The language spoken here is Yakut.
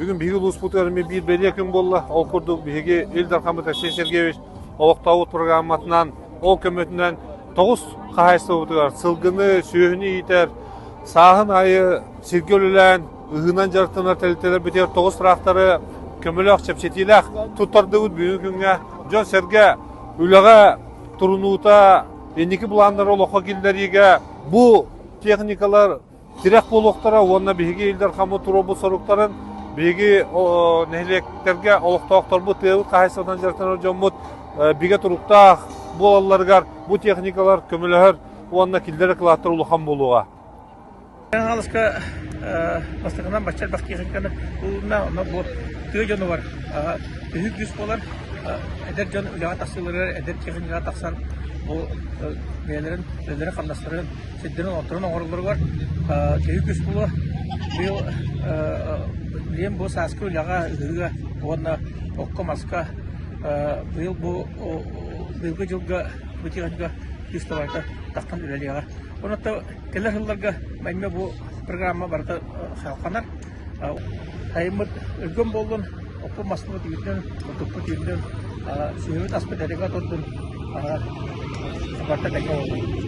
Бүгүн биһиги улууспутугар эмиэ биир бэлиэ күн буолла. Ол курдук биһиги Ил Дархаммыт Алексей Сергеевич олохтообут программатынан, ол көмөтүнэн тоҕус хаһаайыстыбабытыгар сылгыны, сүөһүнү иитэр, сааһын аайы сиргэ үлэлээн, ыһыынан дьарыктанар тэрилтэлэрбитигэр тоҕус тыраахтары көмөлөөх, чэпчэтиилээх туттардыбыт. Бүгүҥҥү күҥҥэ дьон-сэргэ үлэҕэ турунуута, инники былааннары олоххо киллэриигэ бу техникалар тирэх буолуохтара уонна биһиги Ил Дархаммыт туруорбут соруктарын биһиги нэһилиэктэргэ олохтоохторбут, тыабыт хаһаайыстыбатынан дьарыктанар дьоммут бигэ туруктаах буолалларыгар бу техникалар көмөлөһөр уонна киллэрэр кылааттар улахан буолуоҕа. Хаҥаласка бастакынан бачча элбэх техниканы ылынна, онно бу тыа дьонугар төһүү күүс буолар. Эдэр дьон үлэҕэ тахсыыларыгар эдэр техникаҕа тахсан бу бэйэлэрин үлэлэрин-хамнастарын сирдэрин-отторун оҥороллоругар төһүү күүс буолуо. Быйыл билигин бу сааскы үлэҕэ, ыһыыга уонна окко-маска быйыл бу быйылгы дьылга бу техника күүс табарга таххан үлэлиэҕэ. Онон кэлэр сылларга манна бу программа барыта салҕанар. Сайыммыт өлгөм буоллун, оппут маспыт үүннүн, бурдукпут үүннүн, сүөһүбүт аспыт этэҥҥэ турдун, барыта тэҥҥэ буоллун.